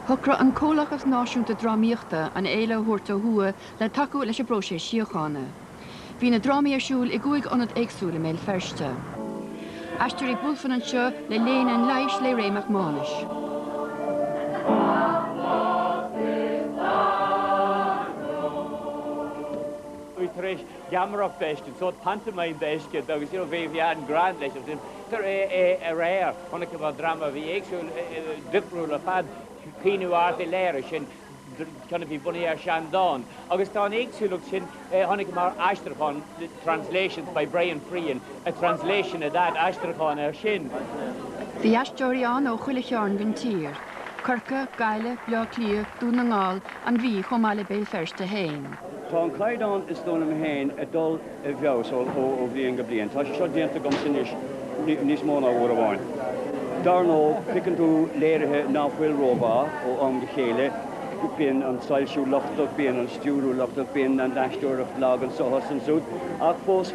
Shocraigh an Comhlachas Náisiúnta Drámaíochta an fhéile a thabhairt ó thuaidh le tacú leis an bpróiseas síochána. Bhí na drámaí ar siúl i gcúig ionad éagsúil i mBéal Feirste. Aisteoirí Bulfin anseo le Léine an Leighis le Ray Mac Mánais. Bhí tar éis geamaireacht a fheiscint, sórt pantomime a fheiscint agus you know bhí bhí an-greann leis agus tar aréir chonaiceamar dráma a bhí éagsúil difriúil ar fad, Caoineadh Art Uí Laoghaire, sin ceann a bhí bunaithe ar seandán agus tá an éagsúlacht sin, chonaiceamar aistriúchán, translations by Brian Fearon, a translation of that, aistriúchán air sin. Bhí aisteoirí ann ó chuile chearn den tír, Corcaigh, Gaillimh, Bleá Cliath, Dún na nGall, an Mhí chomh maith le Béal Feirste féin. Tá an caighdeán, is dóigh liom féin, ag dul i bhfeabhas ó bhliain go bliain. Tá sé seo déanta agamsa anois níos mó ná uair amháin. Dar ndóigh, piocann tú léirithe ná fuil rómhaith ó am go chéile, bíonn an soilsiú lochtach, bíonn an stiúriú lochtach, bíonn an aisteoireacht lag anso is ansúd, ach fós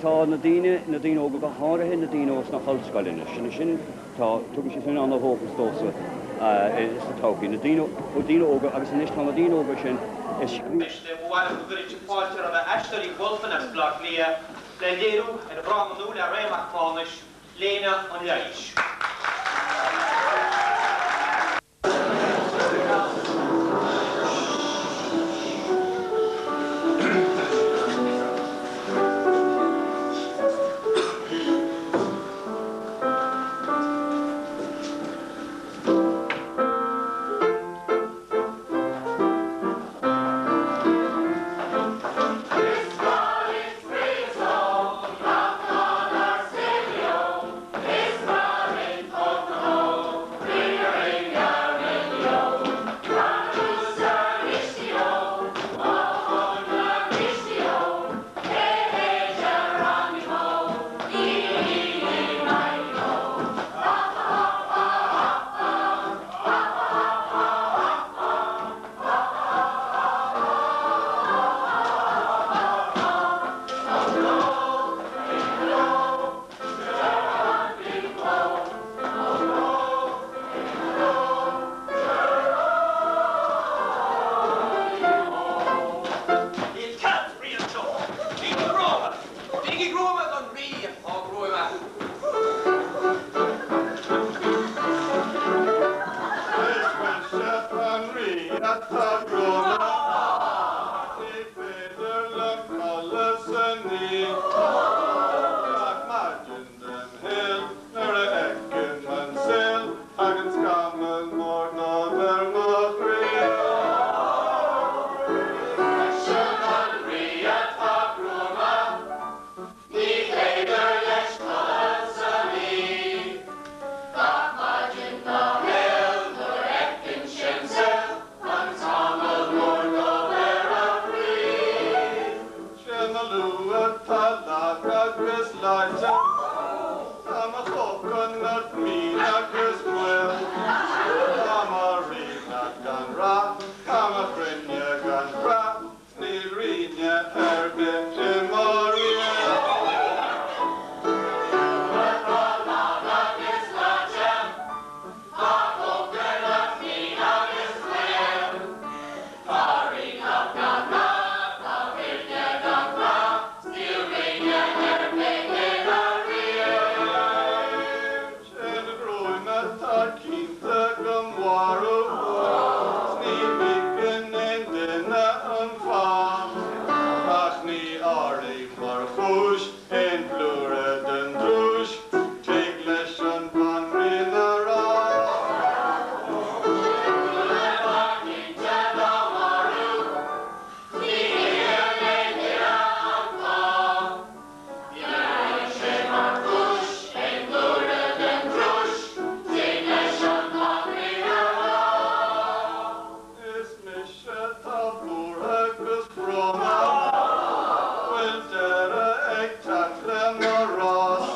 tá na daoine, na daoine óga, go háirithe na daoine ós na hollscoileanna, sin, sin, Tá, tugann sé sin an-dhóchas domhsa sa todhchaí. Na daoine, daoine óga, agus anois tá na daoine óga sin ag scríobh. Ba mhaith liom go gcuirfinn fáilte roimh Aisteoirí Bhulfin as Baile Átha Cliath le léiriú ar dhráma nua le Ray Mac Mánais, Léine an Leighis. Níl cead rí anseo! Bígí gruama! Bígí gruama don rí atá gruama! Is mise an rí atá gruama. Ní féidir liom codladh san oíche. Gach maidin dem shaol nuair a fheicim an saol tagann scamall mór dubh ar mo chroí. Mise an rí atá gruama. Ní féidir leis codladh san oíche. Gach maidin dá shaol nuair a fheiceann sé an saol tagann scamall mór dubh ar a chroí. Sé mo lúth atá lag agus leáite, Tá mo chóconat mín agus maol, Tá mo ríocht gan rath, Tá mo chruinne gan brath, 'S níl righne ar bith i mo riail. Atá lag agus leáite, Tá cóconat mín agus maol, Tá ríocht gan rath, Tá cruinne gan brath, 's níl righne ar bith ina riail. Sé mo ghruaim atá cinnte go marú, 's ní thuigeann aon duine an fáth, Ach ní áirím mar chúis aon bhlúire den drúis, Tig leis an bhanríon a rá. Atá cinnte dá marú, 's ní thuigeann aon duine an fáth. Ní áirím sé mar chúis aon bhlúire den drúis, Tig leis an bhanríon a rá. Is mise atá buartha 'gus brónach, Bhfuil deireadh ag teacht le mo rás?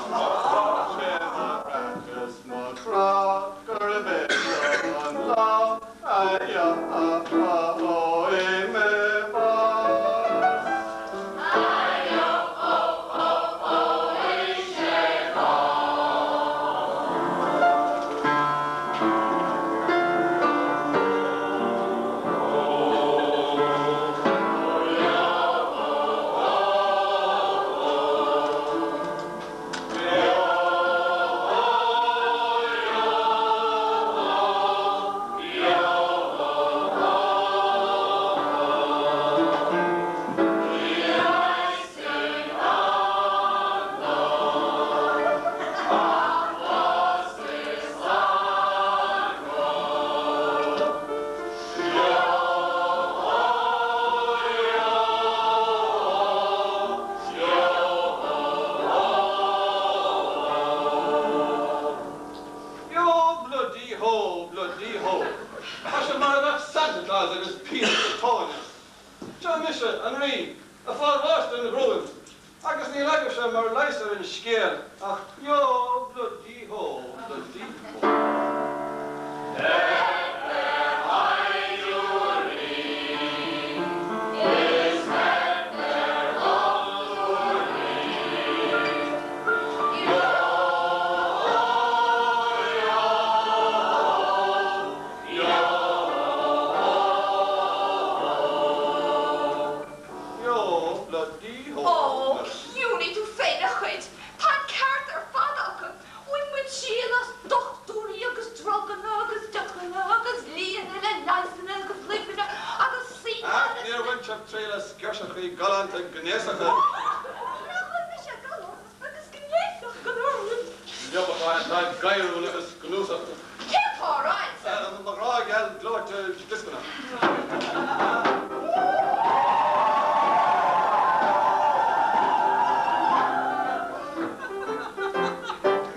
Sé mo chreach is mo chrá gurb é seo an lá a gheobhaidh mé bás. A gheobhaidh sé bás. bloody hó. Tá sé mar a bheadh Santa Claus agus Peanut sa tóin air. Seo mise, an Rí, ag fáil bháis den ghruaim, agus níl agaibhse mar leigheas ar an scéal ach yo bloody hó, bloody hó. Yo bloody hó, Ó, ciúnaigh tú féin a chuid, tá an ceart ar fad acu. Bhain muid triail as dochtúirí agus druganna agus deochanna agus lianna le leigheasanna agus luibheanna agus Ach suíocháin níor bhain sibh triail as girseachaí galánta gnéasacha. Nach bhfuil mise galánta agus gnéasach go leor? Riabhacháin atá gáiriúil agus gnúsach. Céard atá á rá agatsa? Mo ghrá geal gleoite glioscarnach.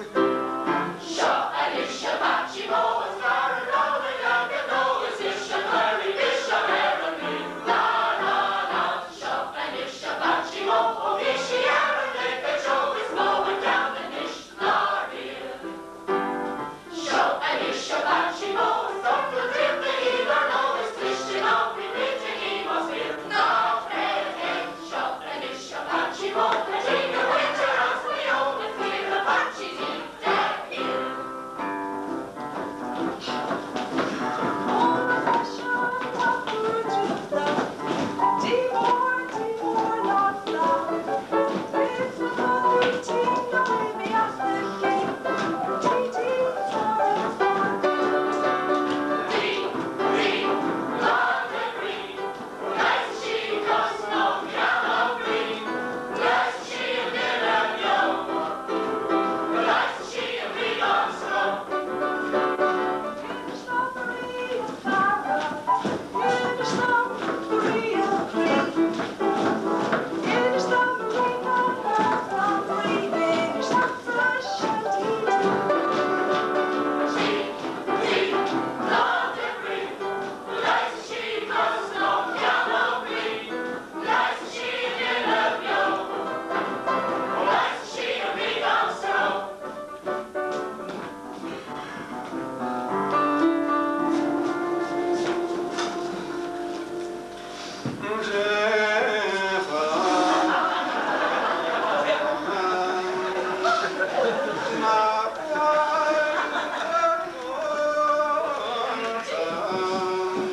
Seo anois an Peaitsí Mó is fearr ar domhan a leagan ó is ise a chuirfidh biseach ar an rí. La la la, seo anois an Pheaitsí Mó ó bhí sí ar an Late Late Show is mó an ceann anois ná riamh. Seo anois an Pheaitsí Mó is dochtúir draíochta í dar ndóigh is cliste ná príomhoide í más fíor. Ná creid é, seo anois an Pheaitsí Mó a dtig a mhuintir as Maigh Eo na fíor Apaches í de shíor. Rí, rí, lán de bhrí, leigheasfaidh sí cos nó ceann an rí, leigheasfaidh sí an duine beo, leigheasfaidh sí an rí gan stró. Rí, rí, lán de bhrí, leigheasfaidh sí cos nó ceann an rí, leigheasfaidh sí an duine beo, leigheasfaidh sí an rí gan stró.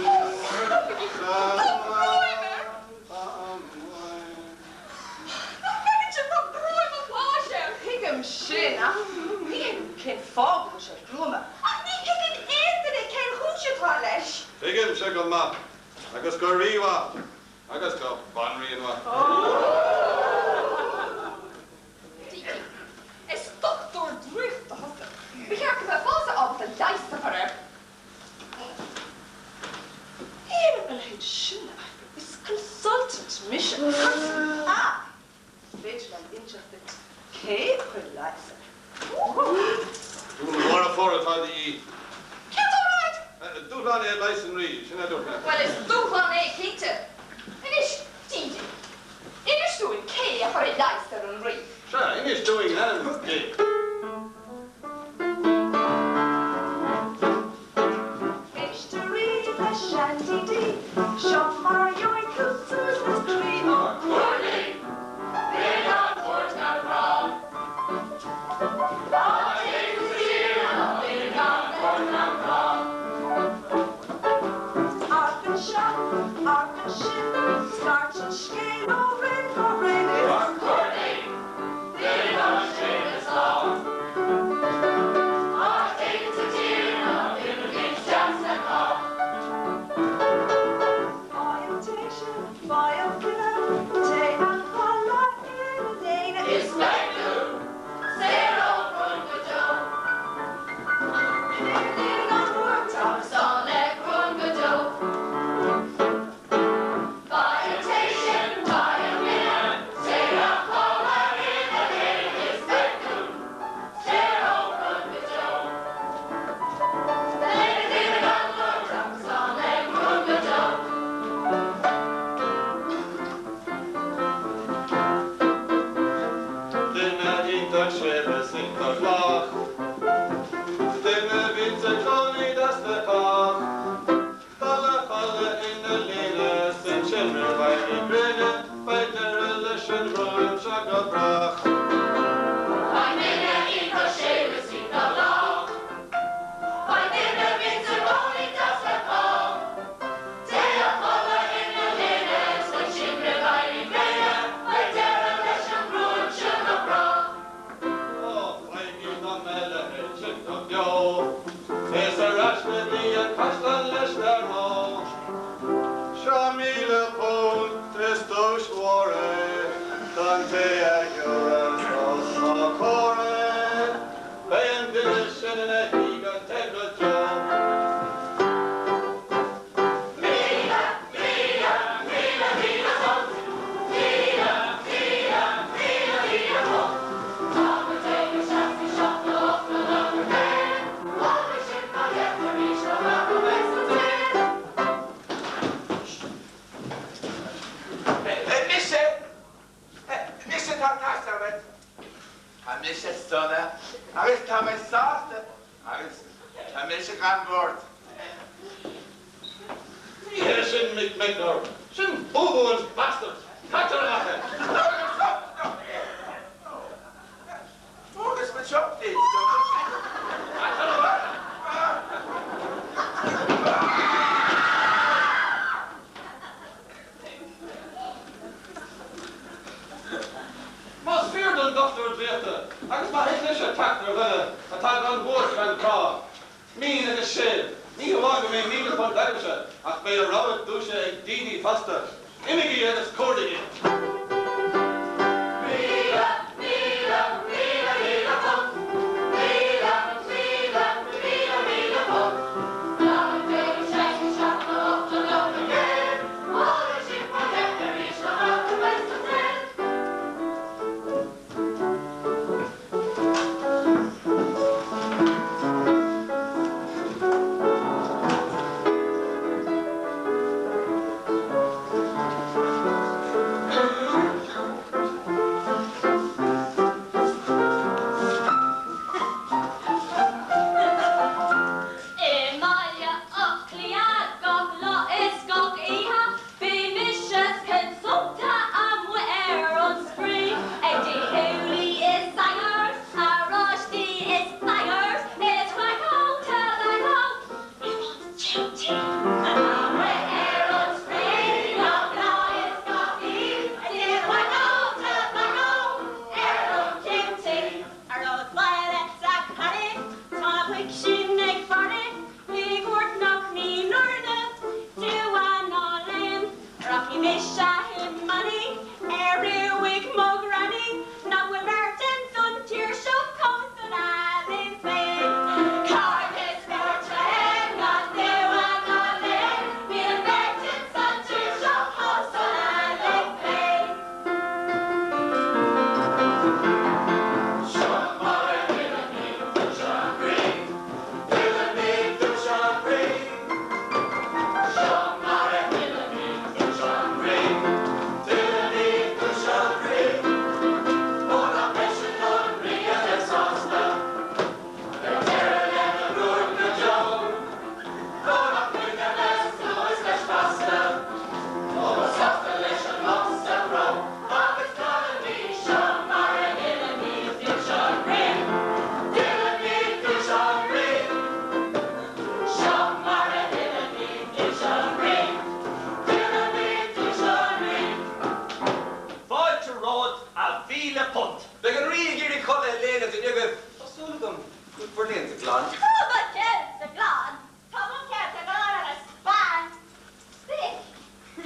Stopaigí! Tá gruaim air! Nach bhfeiceann sibh tá gruaim an bháis air! Tuigim sin, ach ní thuigim cén fáth go bhfuil sé gruama. Ach ní thuigeann aon duine cén chúis atá leis. Tuigimse go maith agus go rímhaith agus go banríonmhaith. Dídí, Is dochtúir draíochta thusa. Ba cheart go mbeifeása ábalta leigheas a chur air. Ní dhéanaim a leithéid sin d'oibriú. Is consultant mise. Ah! Is féidir liom inseacht duit cé a chuir leigheas air. Dúnmharfóir atá de dhíth. Céard atá á rá agat? Dúshlán é leigheas an rí, sin a dúirt mé. Bhuel, is dúshlán é, cinnte. Anois, Dídí, inis dúinn cé a chuir leigheas ar an rí. Sea, inis dúinn in ainm Dé. Éist arís le sean-Dídí, seo mar a gheobhaidh tú suaimhneas croí. Ó, Cuaillí, duine tabhairt na grá. Á dtig sa tír ná duine gan tabhairt na grá. Amharc anseo, amharc ansin, scairt an scéal ó bhroinn go broinn. Is Cuaillí, duine gan scéal is lá. Á dtig sa tír ná duine deas na cá. Fáilte, fáilte. caisleán leis dar ndóigh. Seo £1,000, is duais mhór é don té a gheobhas os mo chomhair é. Beidh an duine sin ina shuí gan teip go deo. Mise, mise atá ag teastáil uait. Tá mise sona agus tá mé sásta agus tá mise gan bhuairt. Ní hé sin Mick Mcgurk, sin Bubu an bastard! Caitear amach é! Agus mo chuptí! Caitear amach é! Más fíor don dochtúir draíochta agus má thig leis teacht ar dhuine atá gan bhuairt gan chrá, mín agus séimh, ní hamháin go mbeidh £1,000 agaibhse ach beidh a rogha duaise ag daoine fosta. Imígí agus cuardaigí! I mBaile Átha Cliath gach lá is gach oíche bhí mise consulta amuigh ar an spraoi ag díshiúlaí is singers, oráistí is bangers, is crack on tobacco, I want duty. Amuigh ar an spraoi gach lá is gach oíche is crack on tobacco ar an duty. A Rose Violet a Paddy, tá na boic sin ag faire, i gcúirt nach mínorna, dua ná léim. Rachaidh mise i mbannaí ar uaigh mo ghranny, nach bhfuil beirt ins an tír seo chomh sona linn féin. Cairdeas beirte gan dua ná léim, níl beirt ins an tír seo chomh sona linn féin. Seo mar a thuillimid duais an Rí, tuillimid duais an Rí. Seo mar a thuillimid duais an Rí, tuillimid duais an Rí. Ó nach eisean an Rí a bheidh sásta, beidh deireadh lena bhuairt go deo. Ó nach muidne a bheas suas leis feasta, ó sásta leis an lobster roll agus canfaimid seo mar a thuillimid duais an Rí, tuillimid duais an Rí. Seo mar a thuillimid duais an Rí, tuillimid duais an Rí. Fáilte romhat a £1,000. Beidh an rí ag iarraidh culaith léana duine agaibh. Tá súil agam go bhfuil bhur léinte glan. Tá mo cheannsa glan, tá mo cheannsa glan agus ban. Bith,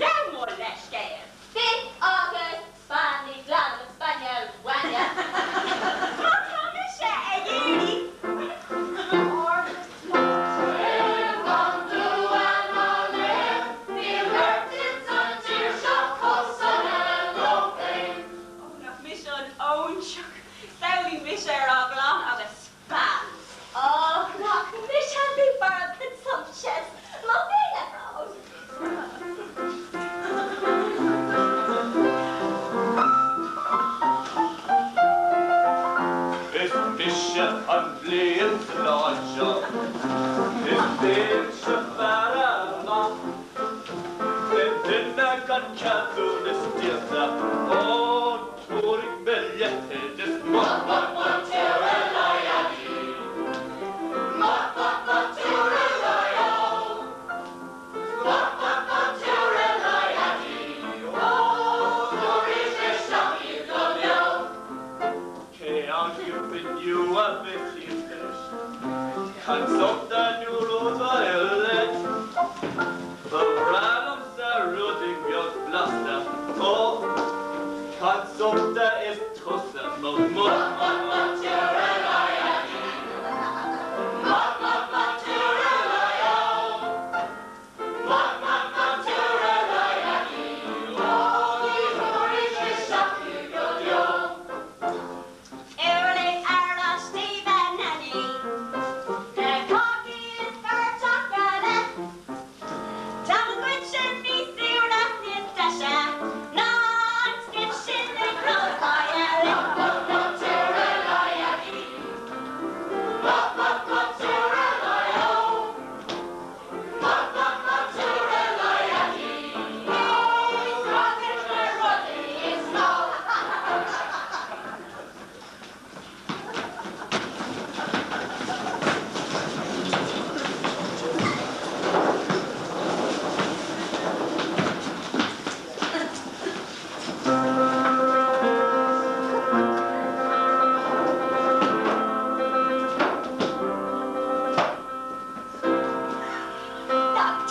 gabh mo leithscéal. Bith agus bannaí glan agus bainne bhainne. Má tá mise ag iarraidh Gan dua ná léim, níl beirt ins an tír seo chomh sona leo féin. Ó nach mise an óinseach, samhlaigh mise ar á glan agus ban. Ach nach mise bhí bar consumption, mo mhíle brón. Is mise an bhliain san áit seo, is mise fear amach. Beidh duine gan ceadúnas díolta, ó tabharfaidh mé leithéid is Mut mut mut tooralai-a-dee. Mut mut mut tooralai-o. Mut mut mut tooralai-a-dee. Ó, tabharfaidh isteach iad go beo. Cé agaibh inniu a bheidh thíos leis? Consulta nó Rose Violet.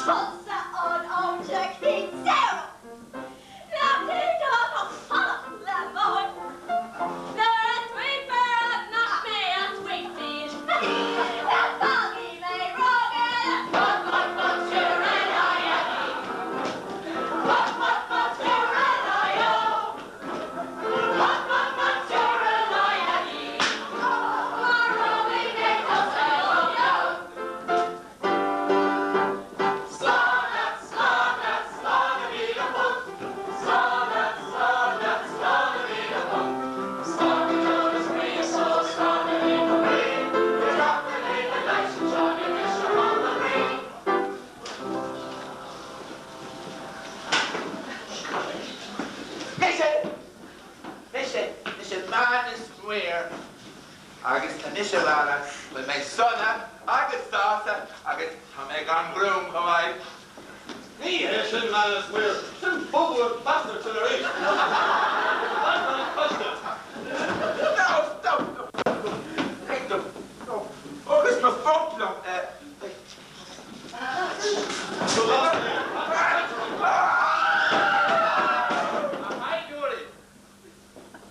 Tusa an óige cinn Nach dtéiteá a chodladh le móin Nuair a tchífear amach mé a sweetie Nach bhfágfaidh mé rogha eile What what what R-N-I-L-E What what what R-N-I-O What what what R-N-I-L-E Maróidh mé tusa oh no Slán leat, slán leat, slán £1,000. Slán leat, slán leat, slán £1,000. Slán go deo le spraoi is sól, slán le linn mo chroí. Is gach ar léim le leis anseo ní mise chun na brí. Mise! Mise! Mise Manus Muir agus tá mise bhfuil bhfuil mé sona agus sásta agus tá mé gan ghruaim chomh maith. Ní hé sin Manus Muir, sin bogúr bastard sin arís. Coiste. No, stop! No, agus mo focla. Go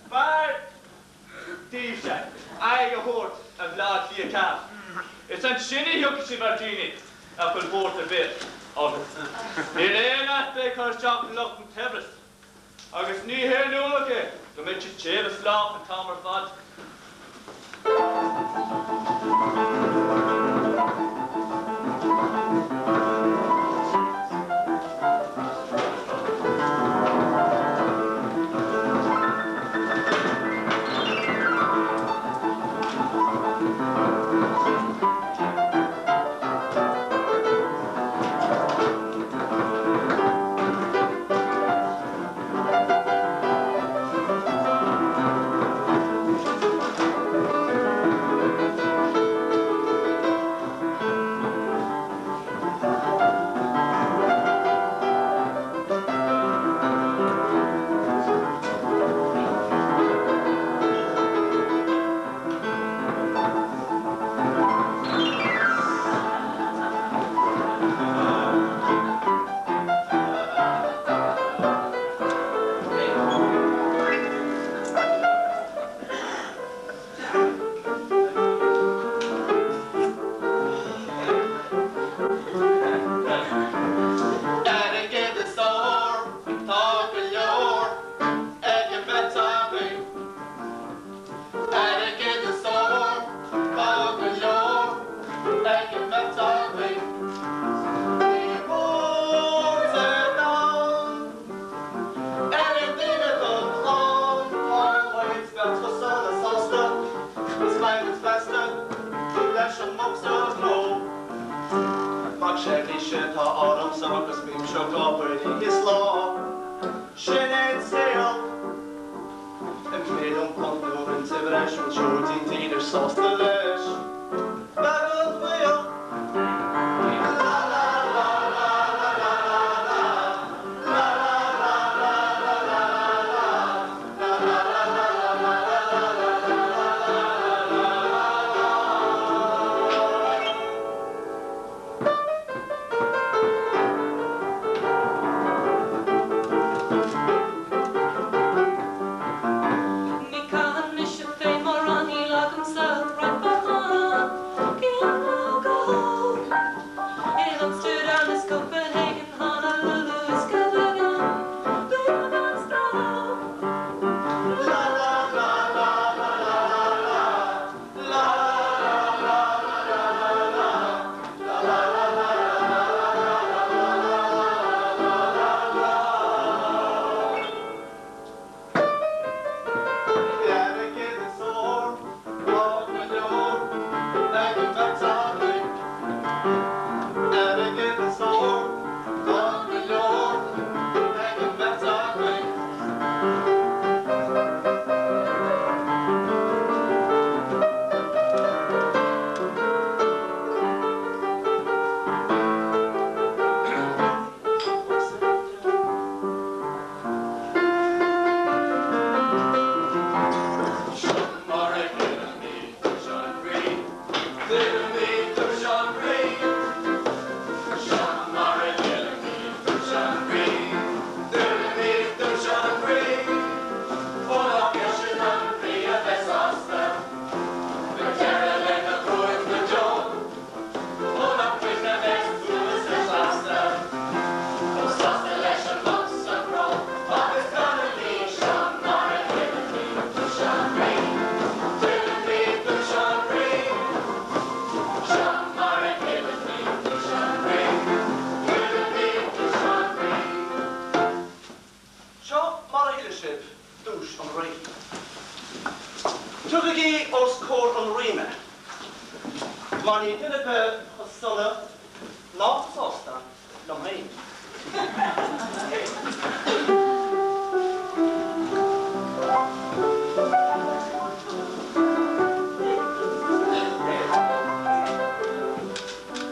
B'fhearr daoibhse aghaidh a thabhairt ar Bhaile Átha Cliath Cat. Is ansin a thiocfaidh sibh ar dhaoine nach bhfuil buairt ar bith orthu. Níl aon easpa ag cur isteach ar lucht an tsaibhris. Agus ní haon ualach é go mbeidh siad séimh is lách an t-am ar fad. Airgead is ór, tá go leor ag an mbeirt againn. Airgead is ór, tá go leor ag an mbeirt againn. Ní mór ann ar an duine don chlann, tá muid beirt go sona sásta, is beidh muid feasta leis an mboxer gnó. Mac seirbhíse atá ormsa agus bímse ag obair oíche is lá. Sin é an saol. Imigh liom punt nó roinnt sa bhreis bhfuil seoidín dílis sásta leis. Beag an baol. La la la la la la la la. La la la la la la la la. La la la la la la la la la la la la la. Ní chaitheann mise féin mórán, níl agamsa ach roinnt mhaith. comhair an Rí mé, mar níl duine ar bith chomh sona ná chomh sásta liom féin.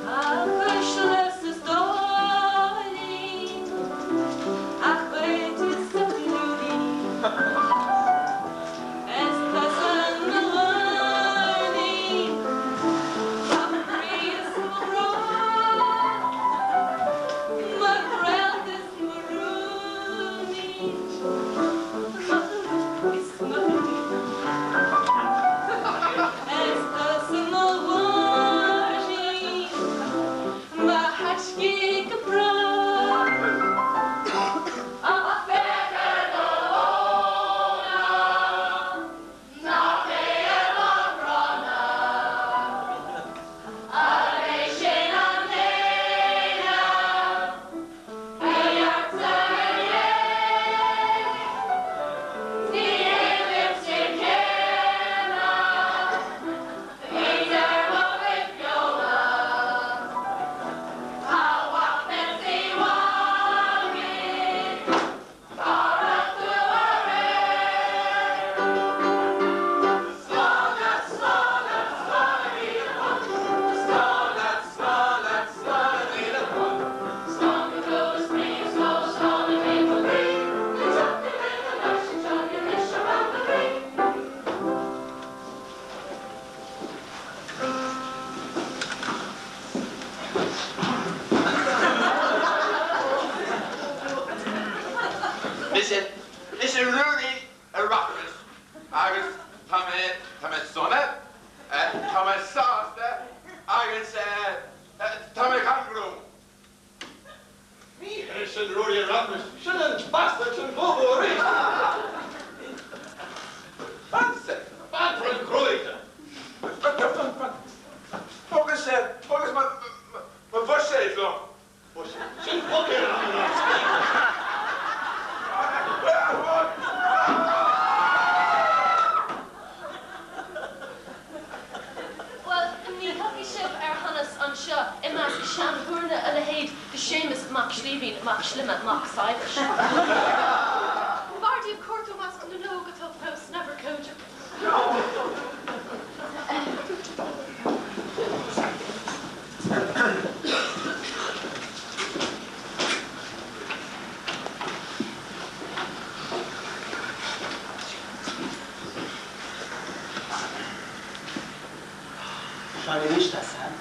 A chuisle 's is dóilín, a chuid is a chlúidín, Is tusa mo mhuinín, tá mo chroí is mo ghrá, mo réalt is mo rúinín, mo chlú is mo chliú. Is tusa mo mhuinín, mo thaiscidh go brách. Ach féach ar do shóna, nach é atá gránna, Ab é sin an léine a ghearrtar inné? Ní hé duitse céanna a bhí ar mo chuid beola. A mhac Betsy Mháimín, cá raibh tú aréir? Slán leat, slán leat, slán a mhíle punt. Slán leat, slán leat, slán a mhíle punt. Slán go deo is brí is mó, slán a bhí mo chroí. Ní teacht i bhfeidhm an leis anseo anois a raibh mo chroí. Mise, mise Ruairí Oireachtais agus tá mé, tá mé sona, tá mé sásta agus tá mé gan bhrón. Ní hé sin Ruairí Oireachtais, sin an bastard sin Bubo arís! Fansa! Bainfear an ghruaig de! Fan, fan, Fágas, fágas mo, mo bhuiséad liom. Buiséad? Sin buicéad an Bhuel, ní thiocfaidh sibh ar shonas anseo i measc seanmhúrna a leithéid de Séamus Mac Slíbín Mac Slimme Mac Saibhris. B'fhearr daoibh cuartú i measc na n-óg atá fós neamhurchóideach. Seinn anois, a Sam.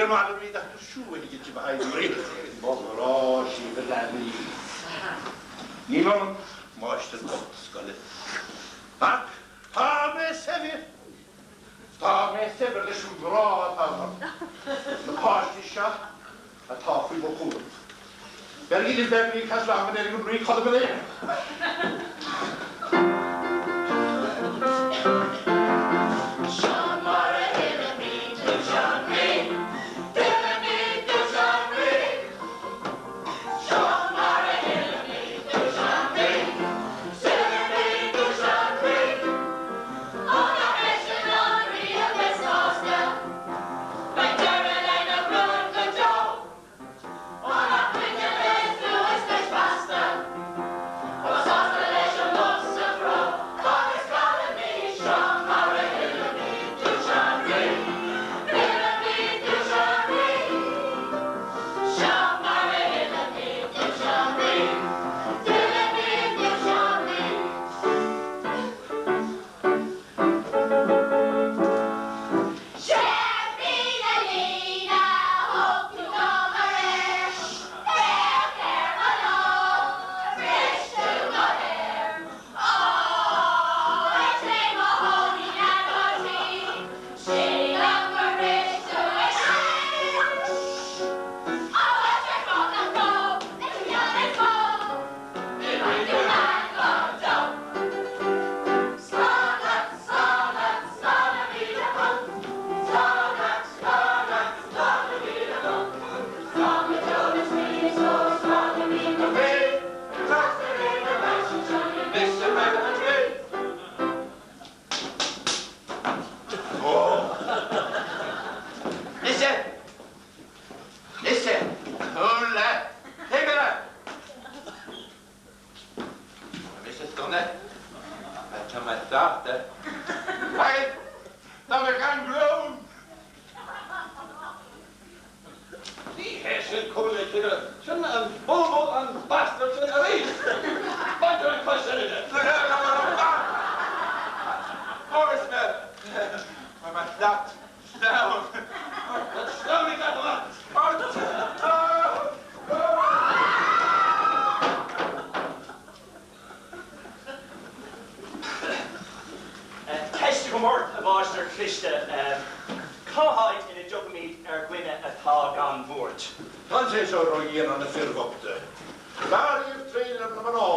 Níor mhaith liom iad ach go siúlfaidh sibh a shaighdiúirí. Mo ghrá sibh a leanaí. Níl ionam máistir bocht scoile. Ach tá mé saibhir. Tá mé saibhir leis an ngrá atá agam oraibh. Na páistí seo atá faoi mo chúram. Beirigí libh beirigí caisleán go n-éirí an rí codladh go léir. Seo mar a fhillimid duit an Rí, fillimid duit an Rí. Seo mar a fhillimid duit an Rí, fillimid duit an Rí. Ó nach eisean an Rí a bheas sásta, beidh deireadh lena bhrón go deo. Ó nach muide is lú is leis feasta, chomh sásta leis an luch sa chró agus canfaimid seo mar a fhillimid duit an Rí, fillimid duit an Rí. Seo mar a fhillimid duit an Rí, fillimid duit an Rí. 6,000 líne a thug tú dom aréir, Féach ar mo lámh, bhris tú go haer. Ó, a Té mo chónaí leat Sílim gur bhris tú i Ó, a Té fáth nach raibh leis an gceann is mó, Ní bheidh tú leat go deo. Slán leat, slán leat, slán a 1,000 punt. Slán leat, slán leat, slán a 1,000 punt. Slán go deo leis na is ó, slán a 1,000 punt. Trasna linn ar ais anseo Mise mé an rí. Ó! Mise! Mise! Cúl le cigire! Tá mise sona. Tá mé sásta. Agus tá mé gan bhrón. Ní hé sin cúl le cigire. Sin an bubo an bastard sin arís. Baintear an chois eile de. Agus mé mar shlat sleamhain. Sleamhnaigh leat amach. Ceist agam ort, a mháistir chliste, cá háit ina dtiocfaimid ar dhuine atá gan bhuairt? Tá sé seo ródhian ar na fir bhochta. B'fhearr iad triail ar na mná,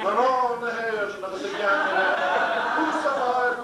mná na hÉireann agus a gceannaire, uasal Ard.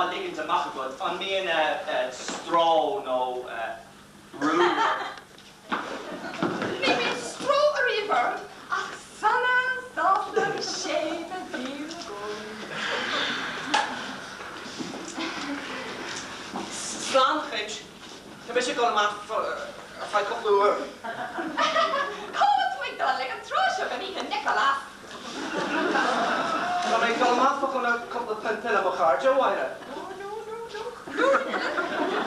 á ligint amach agat, an mbíonn stró nó brú ort? Ní bhíonn stró ariamh orm ach sona, sásta agus séimh a bhím i gcónaí. Slán, a chuid. Tá mise ag dul amach ar feadh cúpla uair. Cá bhfuil tú ag dul ag an tráth seo den oíche, Nicholas? Tá mé ag dul amach fá choinne cúpla pionta le mo chairde, a Mháire. No, no, no, no. No, Nicholas.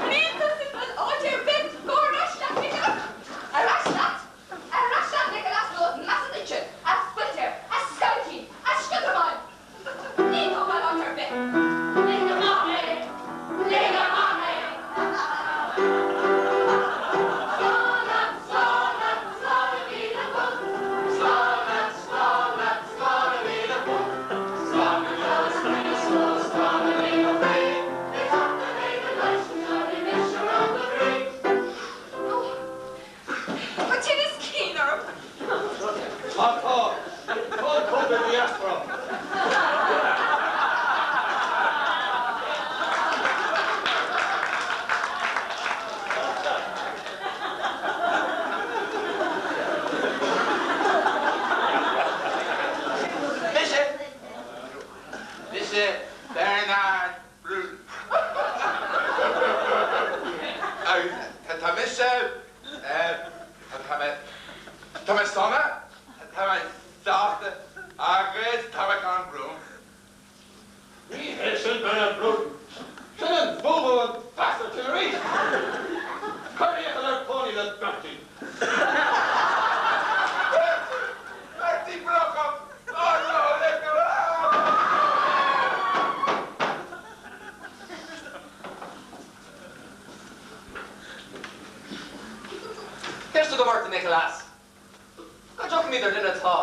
Níl tusa ag dul áit ar bith. Gabh ar ais leat, Nicholas. Ar ais leat. Ar ais leat, Nicholas, nó is measa duitse, a spuiltear, a scailtín, a sciotamáin. Níl tú ag dul áit ar bith. Lig amach mé! Lig amach mé! Slán leat, slán leat, slán £1,000. Slán leat, slán leat, slán £1,000. Slán go deo a chroí a stór, slán a lí mo chroí. Ag teacht an lae go gcloisfidh tú anois a rá do bhrí. Ó, tá tinneas cinn orm. Má tá, tá Covid diaspora. Mise, mise Bernard Bruton. Agus tá mise, tá mé, tá mé sona, tá mé sásta agus tá mé gan brón. Ní hé sin Bernard Bruton. Sin an buabhall an bastard sin arís! Cuir iachall ar Tony le Bertie. Bertie! Bertie Brocach! Á no, le go Ceist agam ort, a Nicholas. Cá dtiocfaimid ar dhuine atá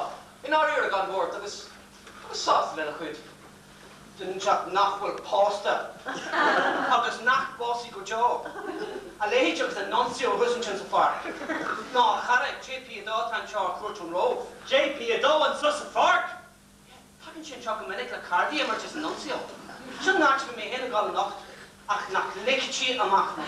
i ndáiríre gan bhuairt agus agus sásta lena chuid? Duine inteacht nach bhfuil pósta agus nach bpósfaidh go deo. A leithéid agus an Nuncio thuas ansin sa pháirc. Nó a chara, JP 2 atá anseo ar cuairt ón Róimh. JP 2 anseo sa pháirc? Tagann sé anseo go minic le cairde a imirt is an Nuncio. Sin an áit a bhí mé féin ag dul anocht ach nach ligfidh sí amach mé.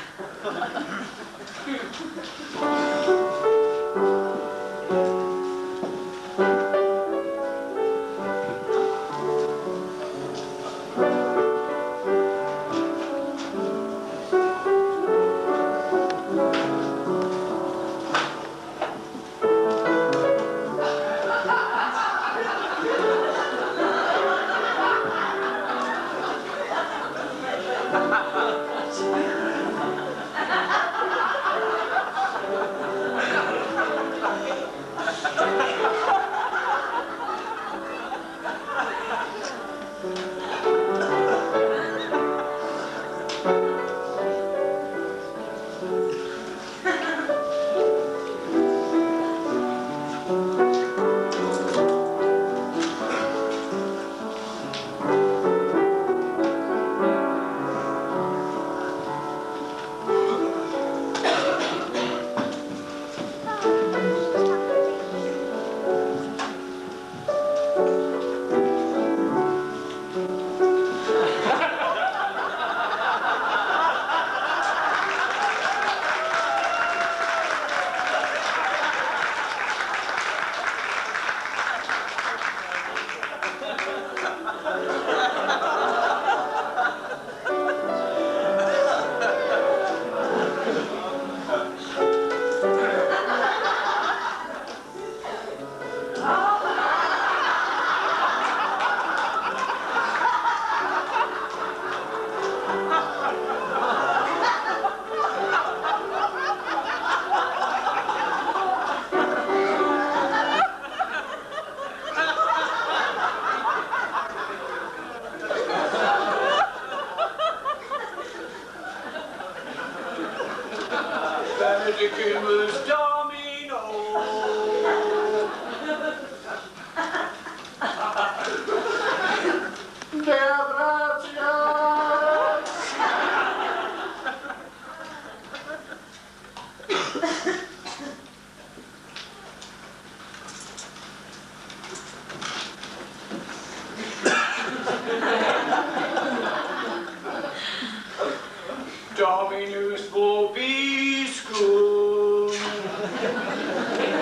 Dominus vobiscum.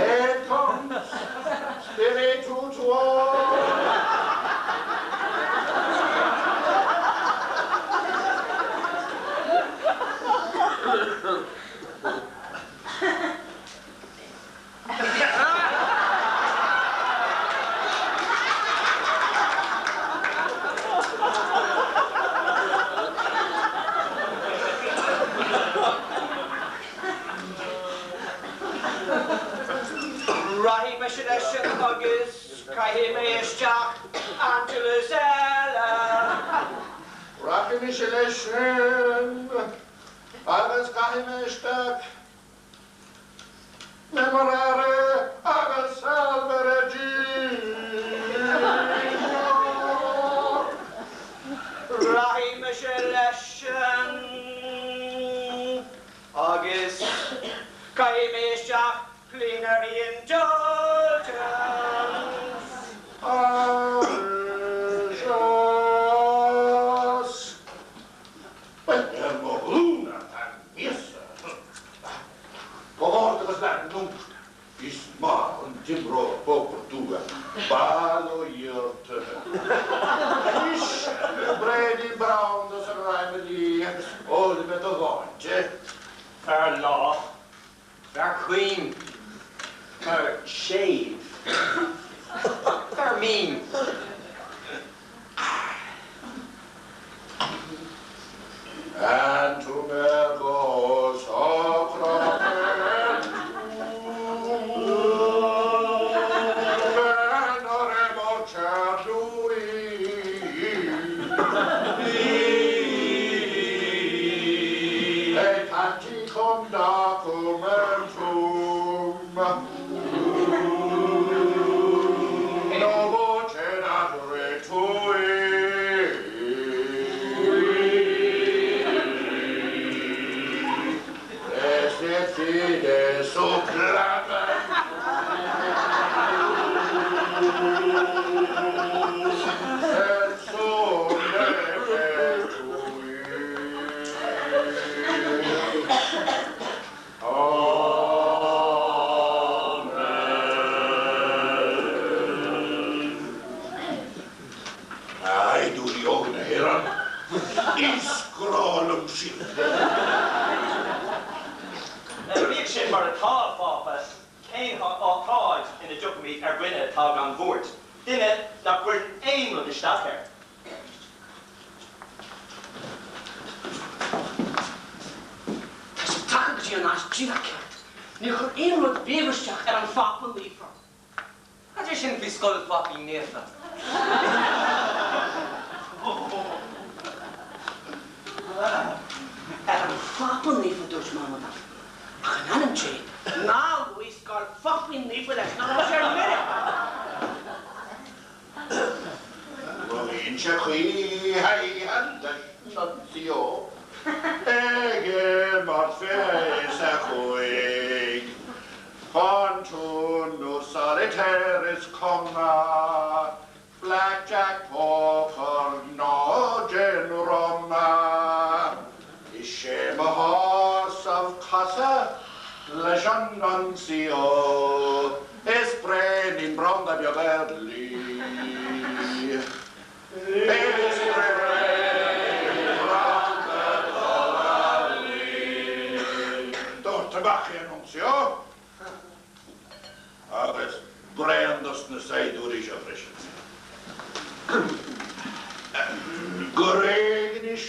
Et cum spiritu tuo. Rachaidh mise leis sin agus caithfidh mé isteach Angelus eile. Rachaidh mise leis sin agus caithfidh mé isteach Memorare agus Salve Regina. Rachaidh mise leis sin agus caithfidh mé isteach Plenary Indulgence. Agus Bhuel, ar mo ghlúine atá míosa. Chomh ard agus leath an ungsta, is maith an t-imreoir pócair tú, bail ó Dhia ort. Anois, braoinín branda sa raimilí agus ólfaidh mé do shláinte. Fear lách, fear caoin, fear séimh, fear mín. Tantum ergo sacramentum veneremur cernui. Et anticum documentum novo cenatore tui. Est et fides supplementum sensum tui. Amen. A shaighdiúirí óga na hÉireann, is grá liom sibh! Bíodh sin mar atá, a Phápa, cén áit ina dtiocfaimid ar dhuine atá gan bhuairt, duine nach gcuireann aon rud isteach air? Tá sé tagtha go dtí an áit díreach ceart. Níor chuir aon rud riamh isteach ar an Phápa Naofa. Cad é sin faoi Scoil Phápaí Naofa? Ar an Phápa Naofa, dúirt Mama liom. Ach in ainm Dé, ná luaigh Scoil Phápaí Naofa leis, nó tá sé ar mire! Cruthaíonn sé caoi leis Nuncio ag imeacht 25. Pontoon solitaire is cuma, blackjack, poker nó gin ruma. Is é mo shásamh casadh leis an Nuncio is braoinín branda beag ar lí. Is braoinín branda dul ar lí. Doirt amach é a Nuncio agus braon dos na saighdiúirí seo freisin. Go réidh anois.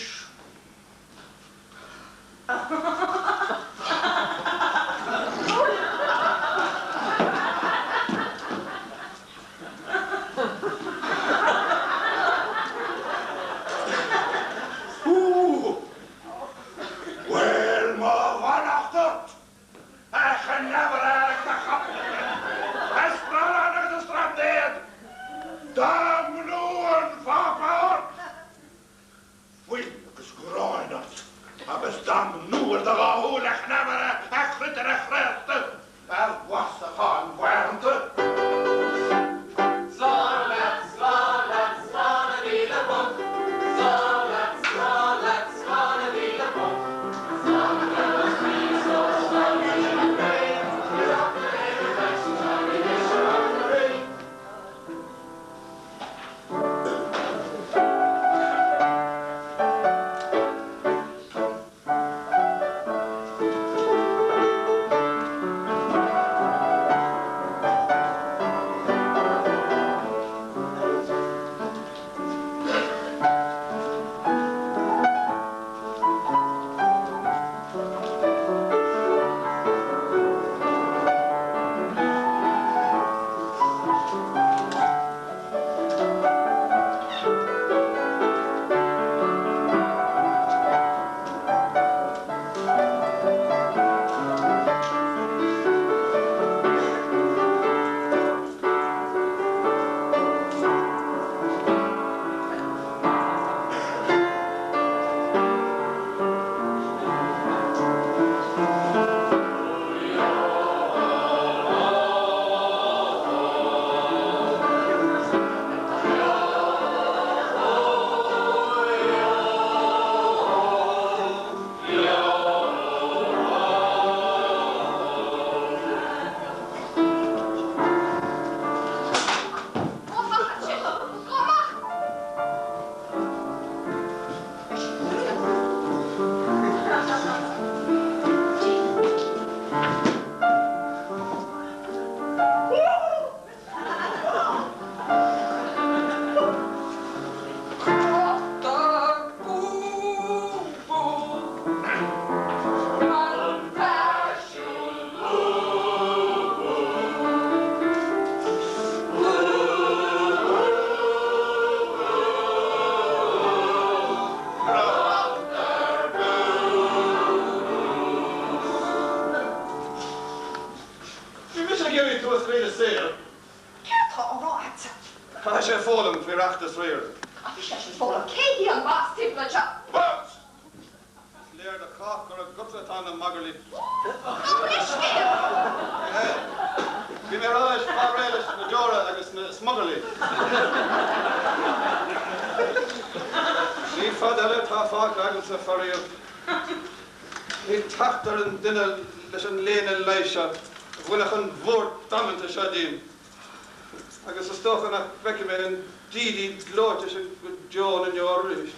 reacht is riar. Ar seisean, Fódhla, cé hí an mhas timpeall anseo? Burt! Is léir do chách gur agatsa atá na magairlí. Gabh mo leithscéal! Bhí mé ag rá leis fáil réidh leis na deora agus na smugairlí. Ní fada eile atá fágtha agamsa, faraor. Níl teacht ar an duine leis an léine leighis seo a bhainfeadh an bhuairt damanta seo díom. Agus is dócha nach bhfeicfidh mé an dídean gleoite sin go deo na ndeor arís.